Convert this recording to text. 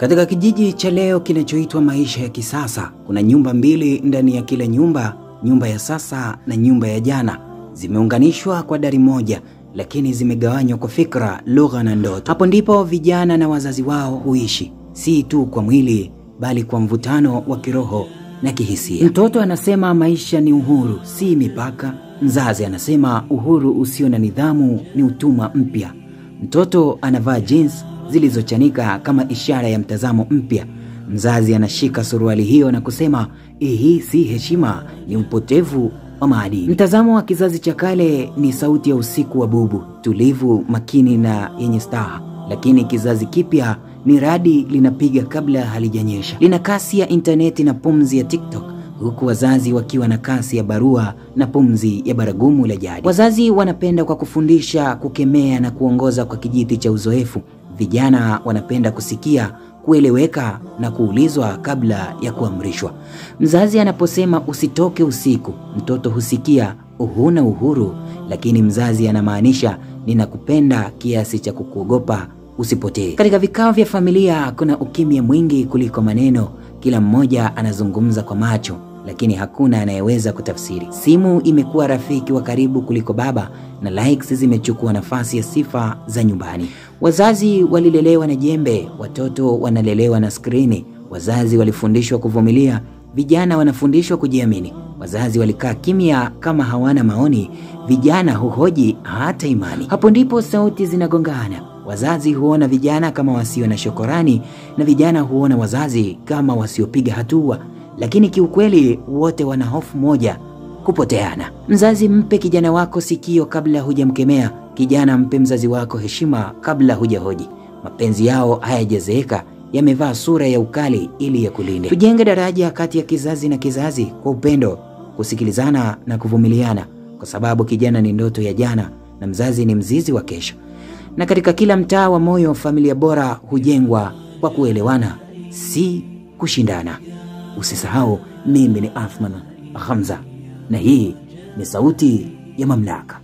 Katika kijiji cha leo kinachoitwa maisha ya kisasa, kuna nyumba mbili ndani ya kila nyumba, nyumba ya sasa na nyumba ya jana. Zimeunganishwa kwa dari moja, lakini zimegawanywa kwa fikra, lugha na ndoto. Hapo ndipo vijana na wazazi wao huishi, si tu kwa mwili, bali kwa mvutano wa kiroho na kihisia. Mtoto anasema maisha ni uhuru, si mipaka. Mzazi anasema uhuru usio na nidhamu ni utumwa mpya. Mtoto anavaa jeans zilizochanika kama ishara ya mtazamo mpya. Mzazi anashika suruali hiyo na kusema hii si heshima, ni upotevu wa maadili. Mtazamo wa kizazi cha kale ni sauti ya usiku wa bubu, tulivu, makini na yenye staha. Lakini kizazi kipya ni radi linapiga kabla halijanyesha. Lina kasi ya interneti na pumzi ya TikTok, huku wazazi wakiwa na kasi ya barua na pumzi ya baragumu la jadi. Wazazi wanapenda kwa kufundisha, kukemea na kuongoza kwa kijiti cha uzoefu. Vijana wanapenda kusikia, kueleweka na kuulizwa kabla ya kuamrishwa. Mzazi anaposema usitoke usiku, mtoto husikia huna uhuru, lakini mzazi anamaanisha ninakupenda kiasi cha kukuogopa usipotee. Katika vikao vya familia kuna ukimya mwingi kuliko maneno. Kila mmoja anazungumza kwa macho, lakini hakuna anayeweza kutafsiri. Simu imekuwa rafiki wa karibu kuliko baba, na likes zimechukua nafasi ya sifa za nyumbani. Wazazi walilelewa na jembe, watoto wanalelewa na skrini. Wazazi walifundishwa kuvumilia, vijana wanafundishwa kujiamini. Wazazi walikaa kimya kama hawana maoni, vijana huhoji hata imani. Hapo ndipo sauti zinagongana. Wazazi huona vijana kama wasio na shukrani, na vijana huona wazazi kama wasiopiga hatua. Lakini kiukweli wote wana hofu moja, kupoteana. Mzazi, mpe kijana wako sikio kabla hujamkemea. Kijana, mpe mzazi wako heshima kabla hujahoji. Mapenzi yao hayajazeeka, yamevaa sura ya ukali ili ya kulinde. Tujenge daraja kati ya kizazi na kizazi kwa upendo, kusikilizana na kuvumiliana, kwa sababu kijana ni ndoto ya jana na mzazi ni mzizi wa kesho. Na katika kila mtaa wa moyo, familia bora hujengwa kwa kuelewana, si kushindana. Usisahau, mimi ni Athman Hamza na hii ni Sauti ya Mamlaka.